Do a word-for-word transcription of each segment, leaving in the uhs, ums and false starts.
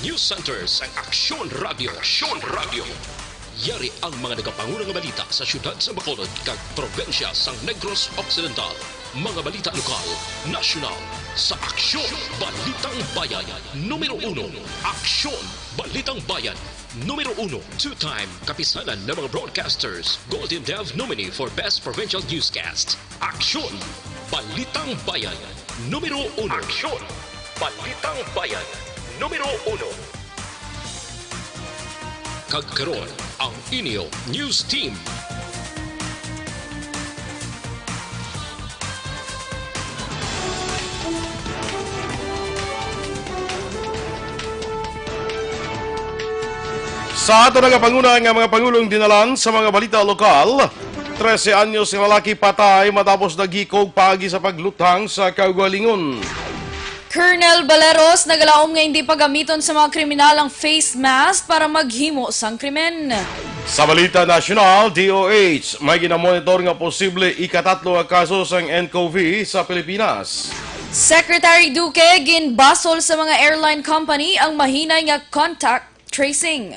News Center sang Aksyon Radio. Aksyon Radio. Yari ang mga nagapanguna nga balita sa siyudad sa Bacolod kag probinsya sang Negros Occidental. Mga balita lokal, nasyonal, sa Aksyon Balitang Bayan. Numero uno, Aksyon Balitang Bayan. Numero uno, two-time kapisanan ng mga broadcasters, Golden Dove nominee for Best Provincial Newscast. Aksyon Balitang Bayan. Numero uno. Aksyon Balitang Bayan. Numero uno. Kag karon, ang inyo news team. Sa ato nagapanguna nga mga pangulong dinalan sa mga balita lokal, trese anyos nga lalaki patay matapos nagikog paagi sa pagluthang sa kaugalingon. Colonel Baleros nagalaom nga hindi pagamiton sa mga kriminal ang face mask para maghimo sang krimen. Sa balita nasyonal, D O H, may ginamonitor nga posible ikatatlo nga kaso sang N C O V sa Pilipinas. Secretary Duque ginbasol sa mga airline company ang mahinay nga contact tracing.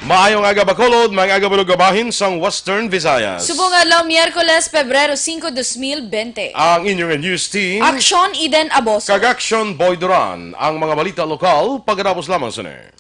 Maayong aga, Bacolod, maayong aga, Balugabahin sang Western Visayas. Subong adlaw, Miyerkules, Pebrero singko, dos mil bente. Ang inyong news team, Aksyon Eden Aboso. Kag Aksyon Boy Duran. Ang mga balita lokal, pagkatapos lamang sini.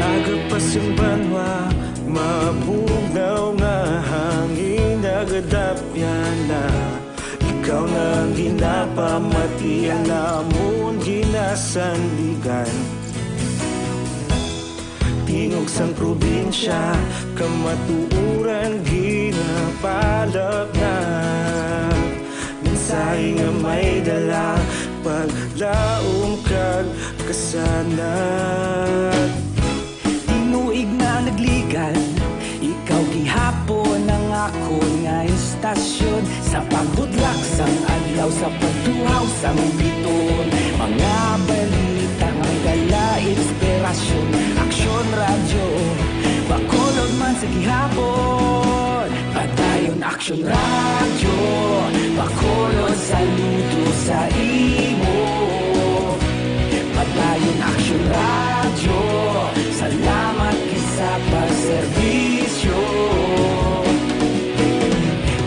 Aga pa sing banwa, mabugnaw nga hangin, nagadapya na. Ikaw na ang ginapamatian namon ginasandigan. Tingog sang probinsya, kamatuoran ginapalapnag. Mensahe nga may dala, paglaom kag kasanag. Tinuig na nagligan, ikaw gihapon ang akon nga istasyon. Sa pagbudlak sang adlaw, sa pagtuhaw sang biton, mga balita nga dala inspirasyon. Aksyon Radyo, Bacolod man sa gihapon. Padayon Aksyon Radyo, Bacolod, saludo sa imo. Padayon Aksyon Radyo, salamat gid sa pagserbisyo.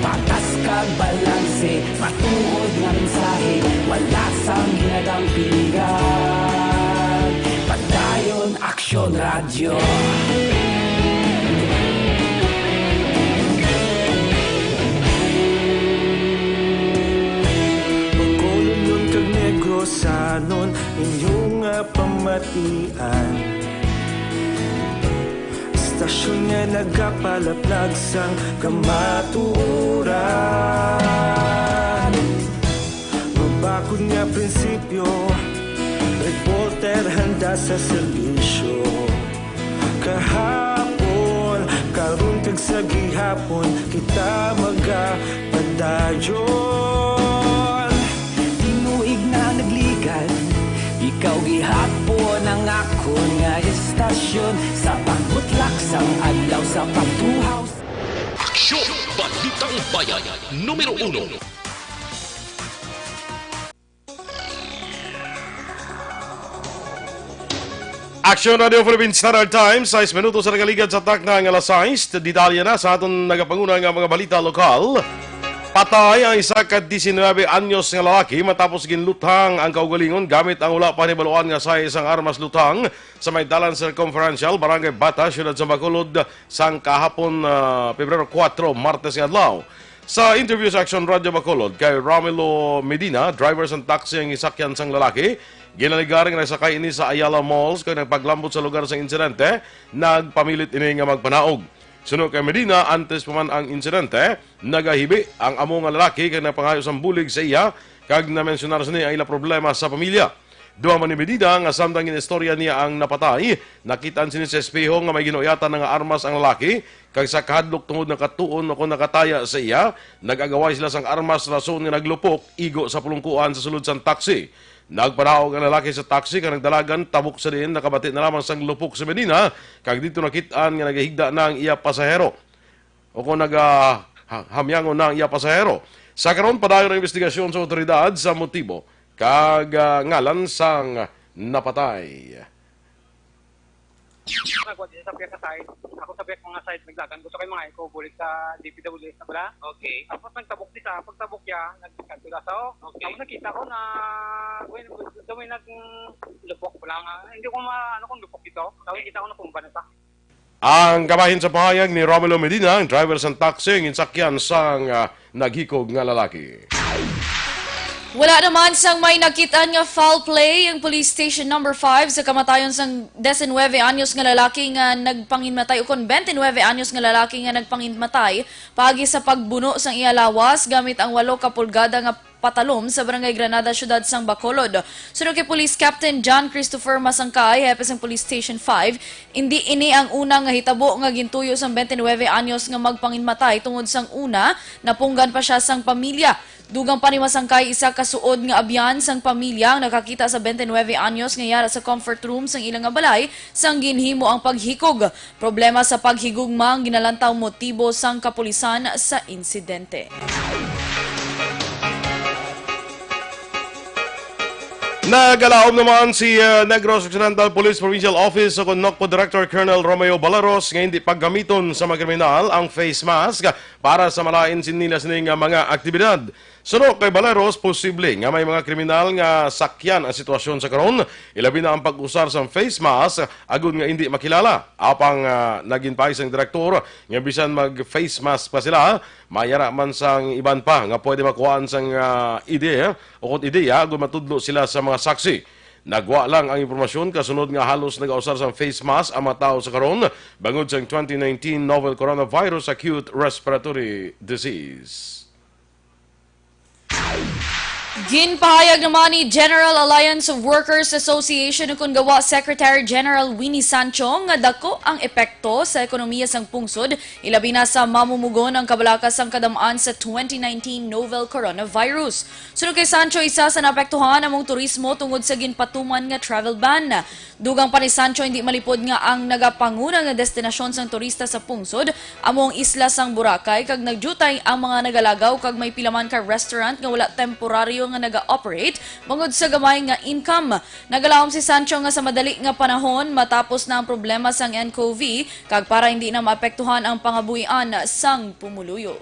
Patas kag balanse, matuod nga mensahe, wala sang ginadampingan. Padayon Aksyon Radyo. Bacolodnon kag Negrosanon, inyo nga pamatian. Istasyon nga nagapalaplag sang kamatuoran. Mabakod nga prinsipyo, reporter handa sa serbisyo. Kahapon, karon kag sa gihapon, kita magapadayon. Tinuig na nagligan, ikaw gihapon ang akon nga istasyon. Sa pagbutlak sang adlaw, sa pagtuhaw. Aksyon! Balitang Bayan, numero uno. Aksyon Radio Philippine Standard Time, sais minutos sa nagaligad sa takna nga alas sais. Detalye na sa aton nagapanguna nga mga balita lokal. Patay ang isa ka diecinuebe anyos nga lalaki matapos ginluthang ang kaugalingon gamit ang wala pa nahibaluan nga sais sang armas luthang sa may dalan circumferential, Barangay Bata, Siyudad sa Bacolod, sang kahapon, ah, Pebrero kuwatro, Martes nga adlaw. Sa interview sa Aksyon Radyo Bacolod kay Romelo Medina, driver sang taxi ang gisakyan sang lalaki. Ginaligar nga nagsakay ini sa Ayala Malls kag nagpaglambot sa lugar sang insidente, nagpamilit ini nga magpanaog. Suno kay Medina, antes pa man ang insidente, nagahibi ang amo nga lalaki kag nagpangayo sang bulig sa iya kag namensyonar sini ang ila problema sa pamilya. Duha man ni Medina nga samtang ginistorya niya ang napatay, nakit-an sini sa espeho nga may ginauyatan na nga armas ang lalaki, kag sa kahadlok tungod nakatuon o kon nakataya sa iya, nag-agaway sila sang armas rason nga naglupok igo sa pulungkuan sa sulod sang taxi. Nagpadaog ang lalaki sa taxi kag nagdalagan tabok sa diin nakabati na lamang sang lupok si Medina, kag didto nakit-an nga nagahigda na ang iya pasahero o kon naga ha-, hamyangon na ang iya pasahero. Sa karon, padayon ang investigasyon sa awtoridad sa motibo kag, ah, ngalan sang napatay. Nagwa di sa piyak sa side. Ako sa piyak mga side, nagdagan. Gusto kay mga iko, bulig sa D P W S na pala. Okay. Tapos nagtabok di sa, pagtabok niya, nagkatulasaw. Okay. Tapos nakita ko na, well, gusto may nag-, lupok pala nga. Hindi ko ma-, ano kung lupok ito. Tapos Okay. kita ko na kumba na sa. Ang kabahin sa pahayag ni Romulo Medina, ang driver sang taxi, ang insakyan sang, ah, naghikog nga lalaki. Wala naman sang may nakit-an nga foul play ang Police Station Number Five sa kamatayon sang diecinuebe anyos nga lalaki nga nagpanginmatay, o kon twenty-nine anyos nga lalaki nga nagpanginmatay paagi sa pagbuno sang iya lawas gamit ang walo ka pulgada nga patalom sa Barangay Granada, Siyudad sang Bacolod. Suno kay Police Captain John Christopher Masangkay, hepe sang Police Station Five, indi ini ang una nga hitabo nga gintuyo sang twenty-nine anyos nga magpanginmatay tungod sang una, napunggan pa sia sang pamilya. Dugang pa ni Masangkay, isa ka suod nga abyan sang pamilya ang nakakita sa twenty-nine anyos nga yara sa comfort room sang ila nga balay sang ginhimo ang paghikog. Problema sa paghigugma ang ginalantaw motibo sang kapulisan sa insidente. Nagalaom naman si, uh, Negros Occidental Police Provincial Office o kon NOCPO Director Colonel Romeo Baleros nga hindi paggamiton sa mga kriminal ang face mask para sa malain sin nila sining, uh, mga aktibidad. Suno kay Baleros, posible nga may mga kriminal nga sakyan ang sitwasyon sa karon, ilabi na ang pag-usar sang face mask agod nga indi makilala. Apang, ah, naginpay sang direktor nga bisan mag-face mask pa sila, mayara man sang iban pa nga pwede makuhaan sang, ah, ideya o kon ideya agud matudlo sila sa mga saksi. Nagwa lang ang impormasyon kasunod nga halos nagausar sang face mask ang mga tawo sa karon bangod sang twenty nineteen novel coronavirus acute respiratory disease. Ginpahayag naman ni General Alliance of Workers Association o kon GAWA Secretary General Winnie Sancho nga dako ang epekto sa ekonomiya sang pungsod, ilabi na sa mamumugon ang kabalaka sang kadam-an sa twenty nineteen novel coronavirus. Suno kay Sancho, isa sa naapektuhan among turismo tungod sa ginpatuman nga travel ban. Dugang pa ni Sancho, hindi malipod nga ang nagapanguna nga destinasyon sang turista sa pungsod amo ang isla sang Boracay, kag nagdiutay ang mga nagalagaw, kag may pila man ka restaurant nga wala temporaryo nga naga-operate bangod sa gamay nga income. Nagalaom si Sancho nga sa madali nga panahon matapos na ang problema sang N C O V, kag para hindi na maapektuhan ang pangabuhian sang pumuluyo.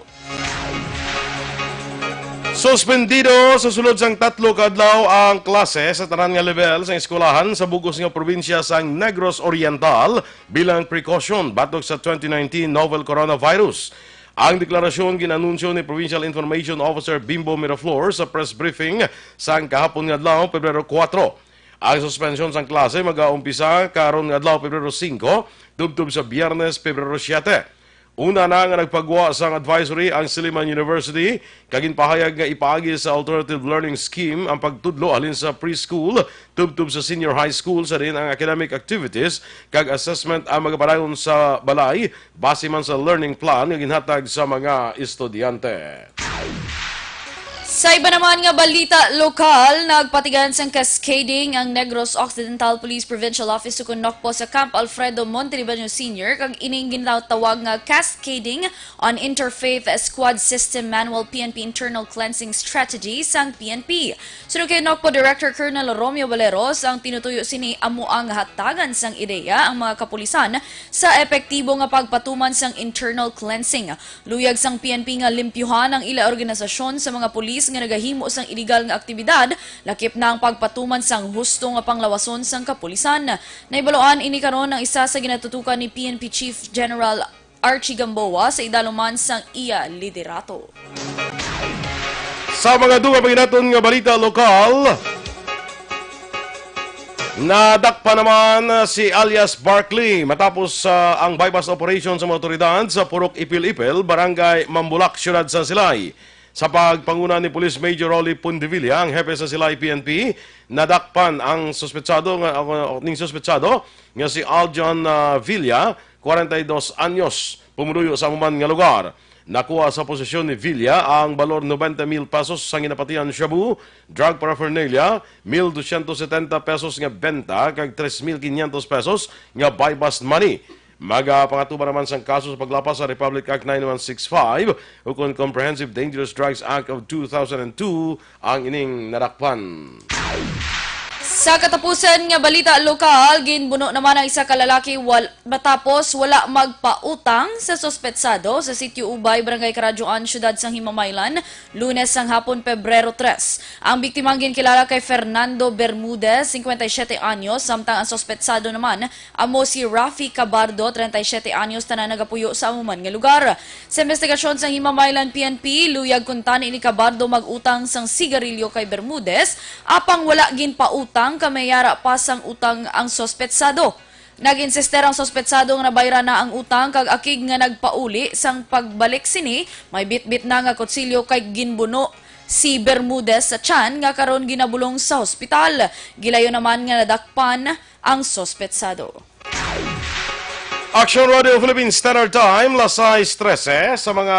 Suspendido sa sulod sang tatlo ka adlaw ang klase sa tanan nga level sang eskwelahan sa bug-os nga probinsya sang Negros Oriental bilang precaution batok sa twenty nineteen novel coronavirus. Ang deklarasyon gin-anunsyo ni Provincial Information Officer Bimbo Miraflor sa press briefing sang kahapon nga adlaw, Pebrero kuwatro. Ang suspensyon sang klase magaumpisa karon nga adlaw, Pebrero singko, tubtob sa Biyernes, Pebrero siyete. Una na nga nagpagwa sang advisory ang Siliman University, kag ginpahayag nga ipaagi sa alternative learning scheme ang pagtudlo halin sa preschool tubtob sa senior high school, sa diin ang academic activities kag assessment ang magapadayon sa balay base man sa learning plan nga ginhatag sa mga estudyante. Sa iba naman nga balita lokal, nagpatigayon sang cascading ang Negros Occidental Police Provincial Office ukon NOCPO sa Camp Alfredo Montelibaño Senior, kag ining ginatawag nga Cascading on Interfaith Squad System Manual, P N P Internal Cleansing Strategy sang P N P. Suno kay NOCPO Director Colonel Romeo Valeros, ang tinutuyo sini amo ang hatagan sang ideya ang mga kapulisan sa epektibo nga pagpatuman sang internal cleansing. Luyag sang P N P nga limpyuhan ang ila organisasyon sa mga pulis nga nagahimo sang iligal nga aktibidad, lakip na ang pagpatuman sang husto nga panglawason sang kapulisan. Nahibaluan ini karon ang isa sa ginatutukan ni P N P Chief General Archie Gamboa sa idalom man sang iya liderato. Sa mga dugang panginaton nga balita lokal, Nadakpan naman si alias Barkley matapos, ah, ang buy-bust operation sa mga otoridad sa Purok Ipil-Ipil, Barangay Mambulak, Siyudad sa Silay. Sa pagpanguna ni Police Major Rolly Pundevilla, ang hepe sa Silay P N P, nadakpan ang suspetsado nga, ning suspetsado nga si Aljon, ah, Villa, kwarenta y dos anyos, pumuluyo sa amo man nga lugar. Nakuha sa posesyon ni Villa ang balor noventa mil pesos sang ginapatihan shabu, drug paraphernalia, mil dosyentos setenta pesos nga benta, kag tres mil quinientos pesos nga buy-bust money. Magapangatuban naman sang kaso sa paglapas sa Republic Act nine one six five ukon Comprehensive Dangerous Drugs Act of two thousand and two ang ining nadakpan. Sa katapusan nga balita lokal, ginbuno naman ang isa ka lalaki wal-, matapos wala magpautang sa suspetsado sa Sitio Ubay, Barangay Karadyoan, Siyudad sang Himamaylan, Lunes sang hapon, Pebrero tres. Ang biktima ang ginkilala kay Fernando Bermudez, cincuenta y siete anyos, samtang ang suspetsado naman amo si Rafi Cabardo, treinta y siete anyos, tanan nagapuyo sa amo man nga lugar. Sa investigasyon sang Himamaylan P N P, luyag kuntani ni Cabardo mag-utang sang sigarilyo kay Bermudez, apang wala ginpautang, kay may ara pa sang utang ang suspetsado. Nag-insister ang suspetsado nga nabayran na ang utang, kag akig nga nagpauli sang pagbalik sini, may bitbit na nga kutsilyo kay ginbuno si Bermudez sa tiyan, nga karon ginabulong sa hospital. Gilayon naman nga nadakpan ang suspetsado. Action Radio Philippine Standard Time, las sais trese. Sa mga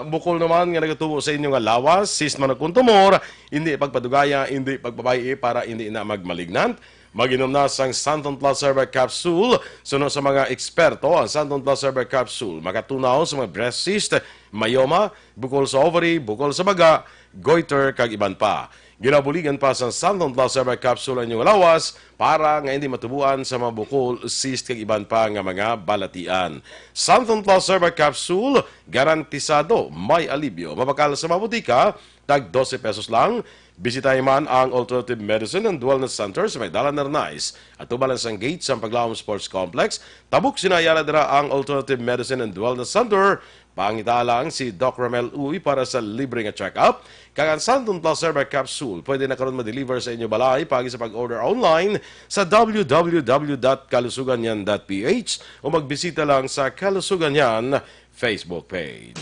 bukol naman nga nagatubo sa inyo nga lawas, cyst man o kon tumor, hindi pagpadugaya, hindi pagpabay-i para hindi na magmalignant. Mag-inom na sang Santon Plus Herbal Capsule. Suno sa mga eksperto, ang Santon Plus Herbal Capsule makatunaw sa mga breast cyst, myoma, bukol sa ovary, bukol sa baga, goiter, kag iban pa. Ginabuligan pa sang Santon Plus Herbal Capsule ang inyong lawas para nga hindi matubuan sa mga bukol, cyst, kag iban pa nga mga balatian. Santon Plus Herbal Capsule, garantisado may alibyo. Mabakal sa mga butika, tag dose pesos lang. Bisitahi man ang Alternative Medicine and Wellness Center sa may Dalan Arnaiz, atubang lang sang gate sang Paglawom Sports Complex. Tabok sina Ayala dira ang Alternative Medicine and Wellness Center. Pangita lang si Doc Romel Uy para sa libre nga check-up. Kag ang Santon Plus Herbal Capsule pwede na karon ma-deliver sa inyo balay paagi sa pag-order online sa w w w dot kalusuganyan dot p h o magbisita lang sa Kalusuganyan Facebook page.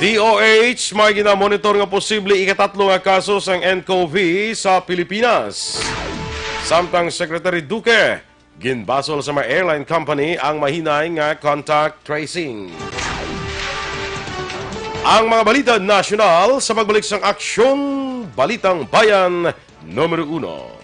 D O H, may ginamonitor nga posible ikatatlo nga kaso sang N C O V sa Pilipinas. Samtang Secretary Duque, ginbasol sa mga airline company ang mahinay nga contact tracing. Ang mga balita nasyonal sa pagbalik sang Aksyon Balitang Bayan numero uno.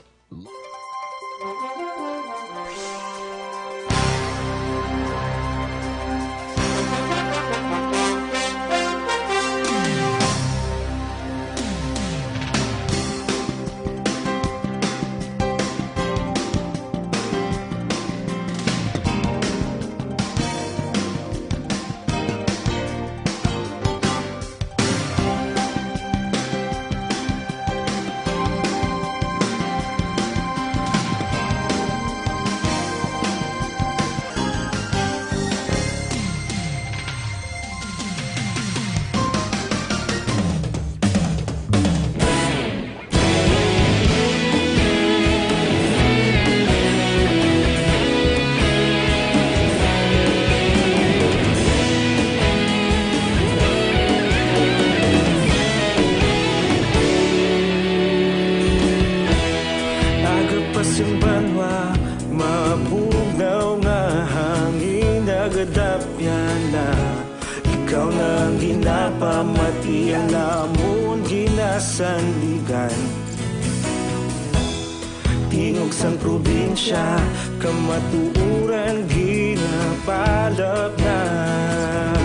Agapas ang banwa, mabugnaw nga hangin, nagadapyan na. Ikaw na ang ginapamati, ang amon ginasandigan. Tingog sang probinsya, kamatuoran ginapalapnag.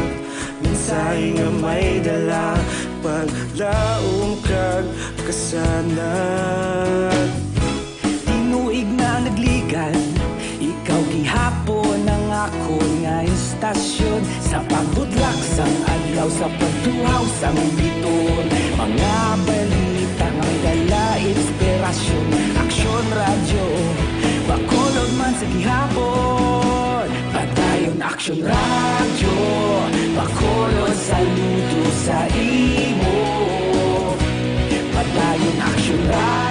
Mensahe nga may dala, paglaom kag kasanag. Tinuig na nagligan, ikaw gihapon ang akon nga istasyon. Sa pagbutlak sang adlaw, sa pagtuhaw sang biton, mga balita nga may dala inspirasyon. Aksyon Radyo Bacolod man sa gihapon. Padayon Aksyon Radyo Bacolod, saludo sa imo. Padayon Aksyon Radyo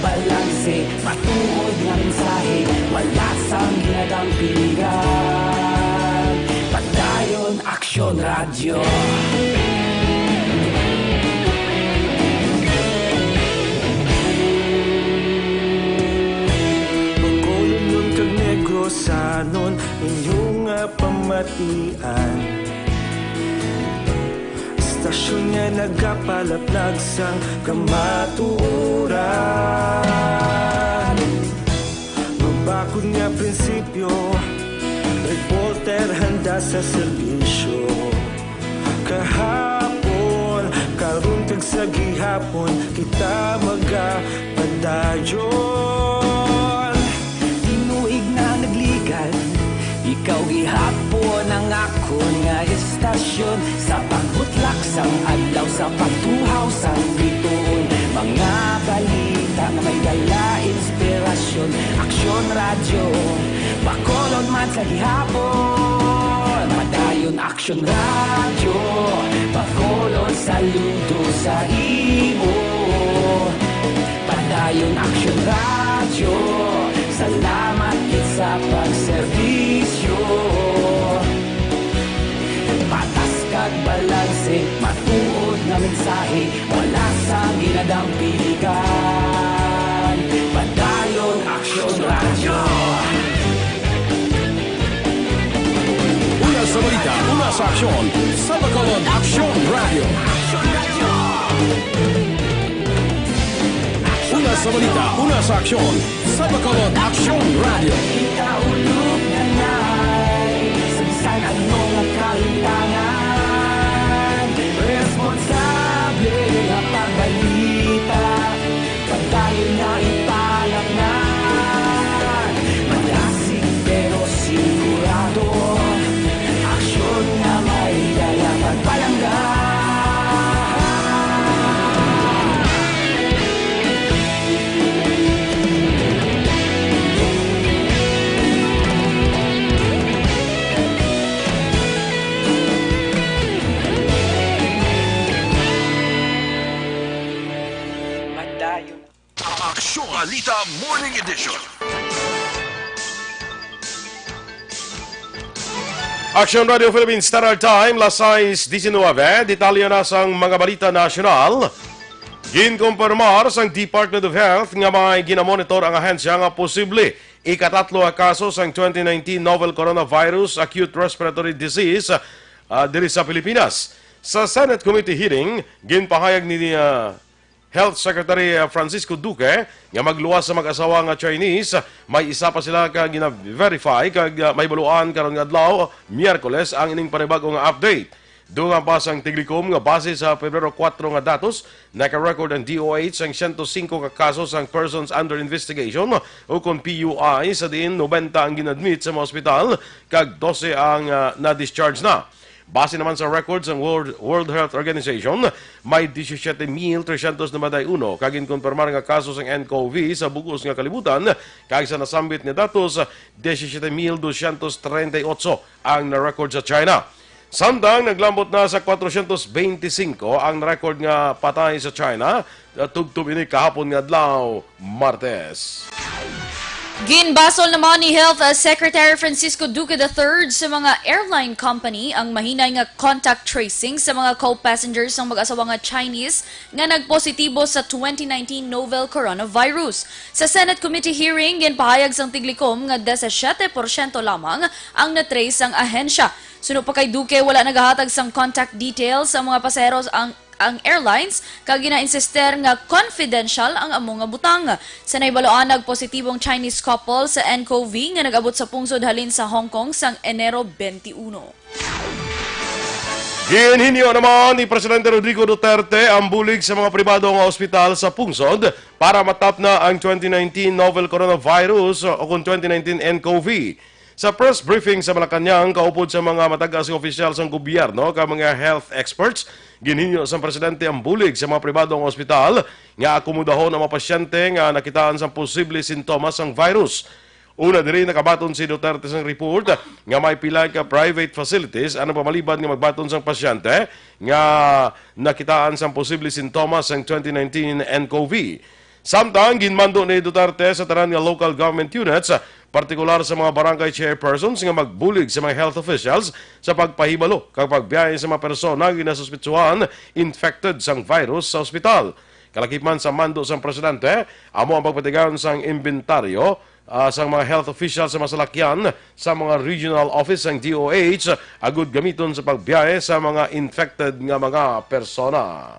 Balanse, matuod nga mensahe, wala sang ginadang piligan. Padayon, Aksyon Radyo. Bacolodnon kag Negrosanon, inyo nga pamatian. Istasyon nga nagapalaplag sang kamatuoran. Mabakod nga prinsipyo, reporter handa sa serbisyo. Kahapon, karon kag sa gihapon, kita magapadayon. Tinuig na nagligad, ikaw gihapon ang akon nga istasyon. Sa pagbutlak sang adlaw, sa pagtuhaw sang bituon, mga balita nga may dala inspirasyon. Aksyon Radyo, Bacolod man sa gihapon. Padayon Aksyon Radyo, Bacolod saludo sa imo. Padayon Aksyon Radyo, salamat gid sa pagserbisyo. Patas kag balanse, matuod nga mensahe, wala sang ginadang piligan. Padayon Aksyon Radyo. Una sa balita, una sa aksyon, sa Bacolod Aksyon Radyo. Una sa balita, una sa aksyon, sa Bacolod Aksyon Radyo. Kita ulog na nay, sa bisan ano nga kalintangan, responsable nga pagbalita. Padayon nga ipalatnan, malasig pero sigurado. Aksyon nga may dala pagpalangga. Padayon. Aksyon Balita Morning Edition. Aksyon Radio Philippines Standard Time, las sais diecinuebe. Detalye na sang mga balita nasyonal. Ginkumpirmar sang Department of Health nga may ginamonitor ang ahensya nga posible ikatatlo nga kaso sang twenty nineteen novel coronavirus acute respiratory disease, ah, diri sa Pilipinas. Sa Senate Committee hearing, ginpahayag ni, ah, Health Secretary, ah, Francisco Duque nga magluwas sa mag-asawa nga Chinese. May isa pa sila ka gina-verify kag, ah, mahibaluan karon nga adlaw, Miyerkules, ang ining panibag-o nga update. Dungan pa sang Tiglikom nga base sa Pebrero kuwatro nga datos, naka-record ang D O H sang siyento singko ka kaso sang persons under investigation, ukon P U I, sa diin nobenta ang gin-admit sa mga ospital kag dose ang, ah, na-discharge na. Base naman sa record sang World, World Health Organization, may disisiete mil tresyentos nobenta y uno ka ginkonpirmar nga kaso sang N C O V sa bug-os nga kalibutan, kag sa nasambit nga datos, disisiete mil dosyentos treinta y otso ang na-record sa China. Samtang naglambot na sa kwatrosyentos beinti singko ang na-record nga patay sa China, tubtob ini kahapon nga adlaw, Martes. Ginbasol naman ni Health Secretary Francisco Duque the third sa mga airline company ang mahinay nga contact tracing sa mga co-passengers sang mag-asawa nga Chinese nga nagpositibo sa twenty nineteen novel coronavirus. Sa Senate Committee hearing, ginpahayag sang Tiglikom nga disisiete porsyento lamang ang na-trace sang ahensya. Suno pa kay Duque, wala nagahatag sang contact details ang mga pasaheros ang, ang airlines, kag gina-insister nga confidential ang amo nga butang. Sa nahibaluan, nagpositibo ang Chinese couple sa N C O V nga nag-abot sa pungsod halin sa Hong Kong sang Enero twenty-one. Ginhinyo naman ni Presidente Rodrigo Duterte ang bulig sa mga pribado nga ospital sa pungsod para matapna ang twenty nineteen novel coronavirus o kon twenty nineteen N C O V. Sa press briefing sa Malacañang, kaupod sa mga matagas nga opisyal sang gobyerno kag mga health experts, ginhinyo sang presidente ang bulig sa mga pribado nga ospital nga akomodahon ang mga pasyente nga nakitaan sang posible sintomas sang virus. Una diri, nakabaton si Duterte sang report nga may pila ka private facilities ang nagpamaliban nga magbaton sang pasyente nga nakitaan sang posible sintomas sang twenty nineteen N C O V. Samtang ginmando ni Duterte sa tanan nga local government units, partikular sa mga barangay chairpersons, nga magbulig sa mga health officials sa pagpahibalo kag pagbiyahe sa mga persona nga ginasuspetsuhan infected sang virus sa ospital. Kalakip man sa mando sang presidente, amo ang pagpatigayon sang imbentaryo, ah, sang mga health officials sa mga salakyan sa mga regional office sang D O H agud gamiton sa pagbiyahe sa mga infected nga mga persona.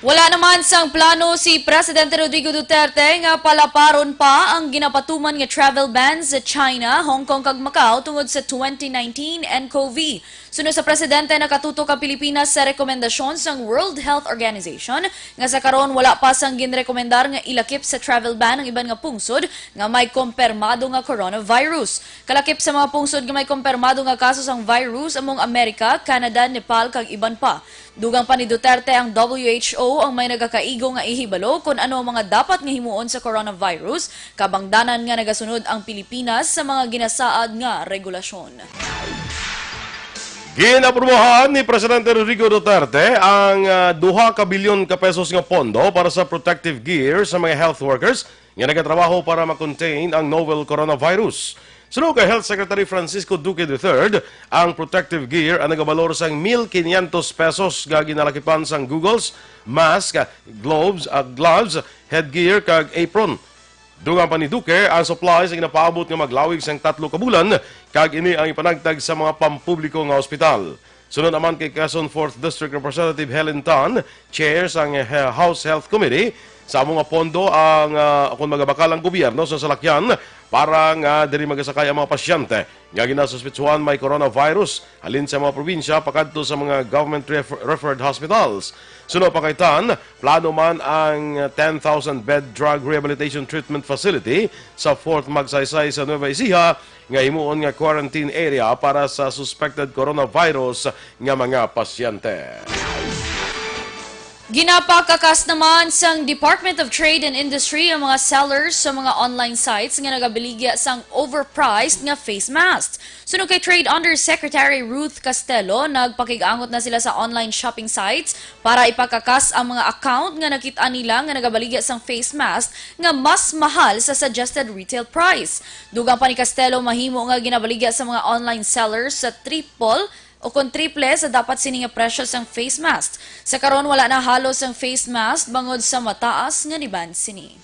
Wala naman sang plano si Presidente Rodrigo Duterte nga palaparon pa ang ginapatuman nga travel ban sa China, Hong Kong kag Macau tungod sa twenty nineteen N C O V. Suno sa presidente, nakatutok ang Pilipinas sa rekomendasyon sang World Health Organization nga sa karon wala pa sang ginrekomendar nga ilakip sa travel ban ang iban nga pungsod nga may kompermado nga coronavirus. Kalakip sa mga pungsod nga may kompermado nga kaso sang virus among Amerika, Canada, Nepal kag iban pa. Dugang pa ni Duterte, ang W H O ang may nagakaigo nga ihibalo kon ano ang mga dapat nga himuon sa coronavirus, kabangdanan nga nagasunod ang Pilipinas sa mga ginasaad nga regulasyon. Ginaprobahan ni Presidente Rodrigo Duterte ang, ah, duha ka bilyon ka pesos nga pondo para sa protective gear sa mga health workers nga nagatrabaho para ma-contain ang novel coronavirus. Suno kay Health Secretary Francisco Duque the third, ang protective gear ang nagabalor sang mil quinientos pesos nga ginalakipan sang goggles, mask, gloves, ah, gloves, headgear, kag apron. Dugang pa ni Duque, ang supply sa ginapaabot nga maglawig sang tatlo ka bulan, kag ini ang ipanagtag sa mga pampubliko nga ospital. Sunod naman kay Quezon Fourth District Representative Helen Tan, chair sang, eh, House Health Committee, sa amo nga pondo ang, ah, kon magabakal ang gobyerno sa salakyan para nga diri magasakay ang mga pasyente nga ginasuspetsuhan may coronavirus halin sa mga probinsya pakadto sa mga government ref-, referred hospitals. Suno pa kay Tan, plano man ang ten thousand bed drug rehabilitation treatment facility sa Fourth Magsaysay sa Nueva Ecija nga himuon nga quarantine area para sa suspected coronavirus nga mga pasyente. Ginapakakas naman sang Department of Trade and Industry ang mga sellers sa mga online sites nga nagabaligya sang overpriced nga face mask. Suno kay Trade Undersecretary Ruth Castelo, nagpakig-angot na sila sa online shopping sites para ipakakas ang mga account nga nakit-an nila nga nagabaligya sang face mask nga mas mahal sa suggested retail price. Dugang pa ni Castelo, mahimo nga ginabaligya sa mga online sellers sa triple o kon triple sa dapat sini nga presyo sang face mask. Sa karon, wala na halos ang face mask bangod sa mataas nga ni-ban sini.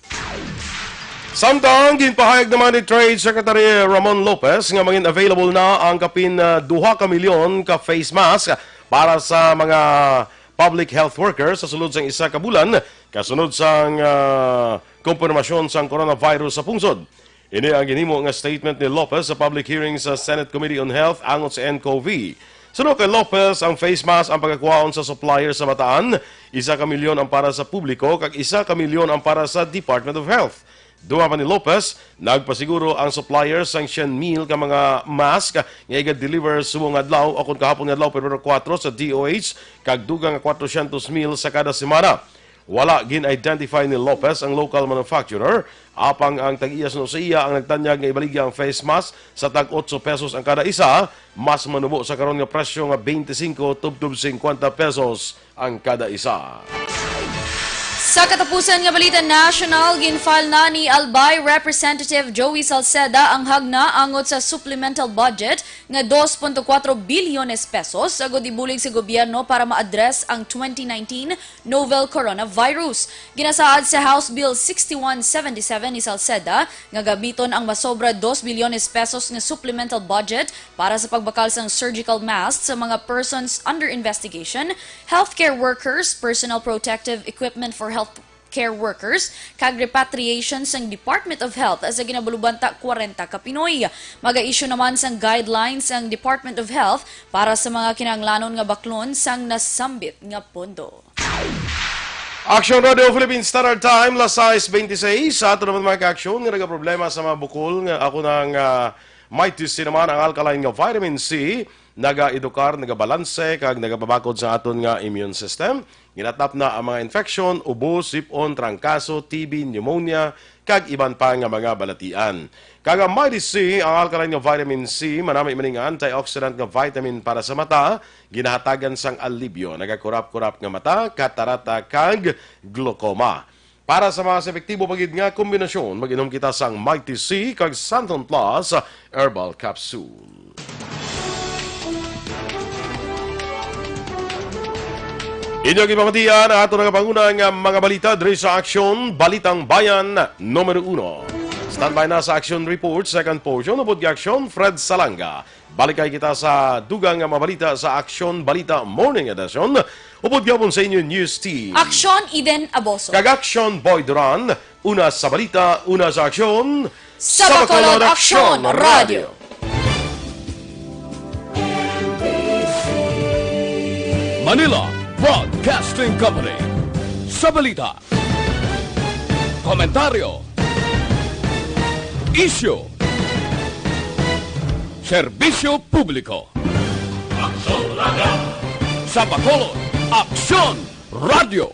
Samtang ginpahayag naman ni Trade Secretary Ramon Lopez nga mangin available na ang kapin, ah, duha ka milyon ka face mask para sa mga public health workers sa sulod sang isa ka bulan, kasunod sang, ah, kumpirmasyon sang coronavirus sa pungsod. Ini ang ginhimo nga statement ni Lopez sa public hearing sa Senate Committee on Health angot sa N C O V. Suno kay Lopez, ang face mask ang pagakwaon sa supplier sa Bataan, isa ka milyon ang para sa publiko kag isa ka milyon ang para sa Department of Health. Dugang pa ni Lopez, nagpasiguro ang supplier sang syen mil ka mga mask nga iga-deliver subong adlaw o kon kahapon nga adlaw, Pebrero kuwatro, sa D O H kag dugang nga kwatrosyentos mil sa kada semana. Wala gin-identify ni Lopez ang local manufacturer, apang ang tag-iya suno sa iya ang nagtanyag nga ibaligya ang face mask sa tag otso pesos ang kada isa, mas manubo sa karon nga presyo nga twenty-five tubtob fifty pesos ang kada isa. Sa katapusan nga balita national, gin-file na ni Albay Representative Joey Salceda ang hagna angot sa supplemental budget nga dos punto kuwatro bilyones pesos agud ibulig sa gobyerno para ma-address ang twenty nineteen novel coronavirus. Ginasaad sa House Bill sixty-one seventy-seven ni Salceda nga gamiton ang masobra dos bilyones pesos nga supplemental budget para sa pagbakal sang surgical masks sa mga persons under investigation, healthcare workers, personal protective equipment for healthcare workers, kag repatriation sang Department of Health sa ginabalubanta kwarenta ka Pinoy. Maga-issue naman sang guidelines ang Department of Health para sa mga kinahanglanon nga baklon sang nasambit nga pondo. Action Radio Philippine Standard Time, las sais beintiseis. Sa ato naman mga ka-action nga nagaproblema sa mga bukol nga ako nang, ah, may tisi naman ang alkaline nga vitamin C, nagaedukar, nagabalanse, kag nagapabakod sa aton nga immune system. Ginatap na ang mga infeksyon, ubo, sip-on, trangkaso, T B, pneumonia, kag iban pa nga mga balatian. Kag ang Mighty C, ang alkaline nga vitamin C, manami man nga antioxidant nga vitamin para sa mata, ginahatagan sang alibyo, nagakurap-kurap nga mata, katarata, kag glaucoma. Para sa mas epektibo pa gid nga kombinasyon, mag-inom kita sang Mighty C kag Santon Plus Herbal Capsule. Inyo gipamatian ang ato nga pangunang mga balita diri sa Aksyon, Balitang Bayan numero uno. Standby na sa Action Report, second portion, upod kay Aksyon Fred Salanga. Balik kay kita sa dugang nga mga balita sa Aksyon Balita Morning Edition, upod gihapon sa inyo news team. Aksyon Eden Aboso. Kag Aksyon Boy Duran, una sa balita, una sa aksyon. Sa Bacolod Aksyon Radio. Manila Broadcasting Company. Sa balita, komentaryo, isyu, serbisyo publiko. Sa Bacolod, Aksyon Radio.